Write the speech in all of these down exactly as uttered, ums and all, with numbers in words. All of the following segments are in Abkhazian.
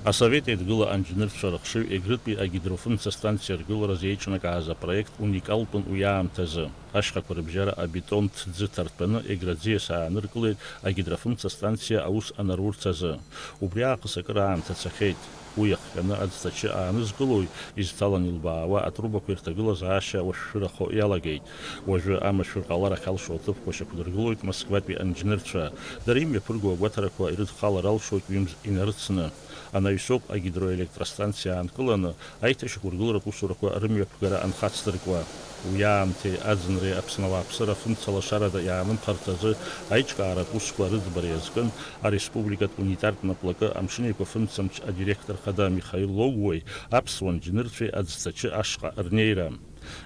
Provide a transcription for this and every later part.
Асовет Еидгыла анџьнырцәа рыхшыҩ Егрытәи агидрофымца станциа ргылараз еиҿнакааз апроект уникалтәын уи аамҭазы. Ашьхақәа рыбжьара абетон ҭӡы ҭартәаны Егра аӡиас ааныркылеит агидрофымца станциа аус анарурц азы. Убри аахыс акыр аамҭа цахьеит. Уи иахҟьаны аӡҭачы аанызкылои изҭалан илбаауа атрубақәеи рҭагылазаашьа уашәшәырахо иалагеит. Уажәы амашәыр ҟаларахь алшо аҭыԥқәа шьақәдыргылоит Москватәи анџьнырцәа. Дара имҩаԥырго агәаҭарақәа ирыдхалар алшоит ҩымз инарыцны. Анаҩсоуп агидроелектростанциа аанкыланы аиҭашьақәыргыларатә усурақәа рымҩаԥгара анхацдыркуа. Уи аамҭеи аӡынреи Аԥсны ауааԥсыра афымца лашарада иаанымхарц азы аиҿкааратә усқәа рыӡбара иазкын ареспубликатә унитартә наплакы Амшын Еиқәа фымцамч адиректор хада Михаил Логәуеи аԥсуа нџьнырцәеи аӡҭачы ашҟа рнеира.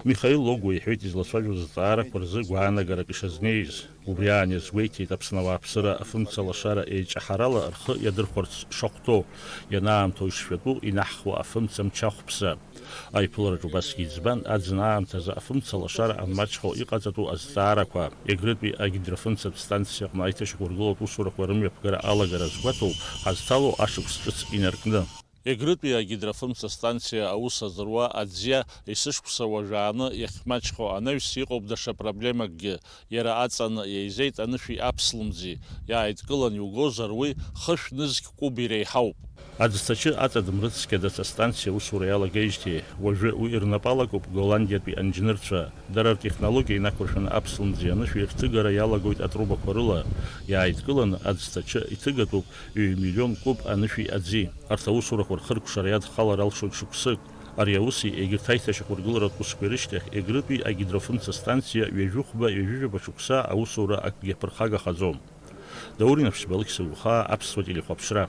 Михаил Логәуа иҳәеит излацәажәоз азҵаарақәа рзы гәаанагарак ишазнеиз. Убри аан иазгәеиҭеит Аԥсны ауааԥсыра афымца лашара еиҿаҳарала рхы иадырхәарц шахәҭоу, ианаамҭоу ишшәатәу инаҳхуа афымца мчахәԥса. Аиԥылараҿ убасгьы иӡбан аӡын аамҭазы афымца лашара анмаҷхо иҟаҵатәу азҵаарақәа. Егрытәи агидрофымцатә станциаҟны аиҭашьақәыргылатә усурақәа рымҩаԥгара алагара азгәаҭоуп ҳазҭало ашықәс ҿыц инаркны. Егрытәи агидрофымца станциа аус азыруа аӡиа есышықәса уажәааны иахьмаҷхо анаҩс иҟоуп даҽа проблемакгьы, иара аҵаны иеизеит анышәи аԥслымӡи, иааидкылан иугозар уи хышә нызқь кәыби реиҳауп. Аӡҭачы аҵа дымрыцқьадац астанциа аусура иалагеижьҭеи, уажәы уи рнапы алакуп Голландиатәи анџьнырцәа. Дара ртехнологиа инақәыршәаны аԥслымӡи анышәи рҭыгара иалагоит атрубақәа рыла. Иааидкыланы аӡҭачы иҭыгатәуп ҩ-миллион куб анышәи аӡи. Арҭ аусурақәа рхыркәшара иадхалар алшоит шықәсык. Ари ауси егьырҭ аиҭашьақәыргыларатә усқәеи рышьҭахь Егрытәи агидрофымца станциа ҩажәихәба-ҩажәижәаба шықәса аусура акгьы аԥырхагахаӡом. Даур Инаԥшьба, Алықьса Гәхаа, Аԥсуа телехәаԥшра.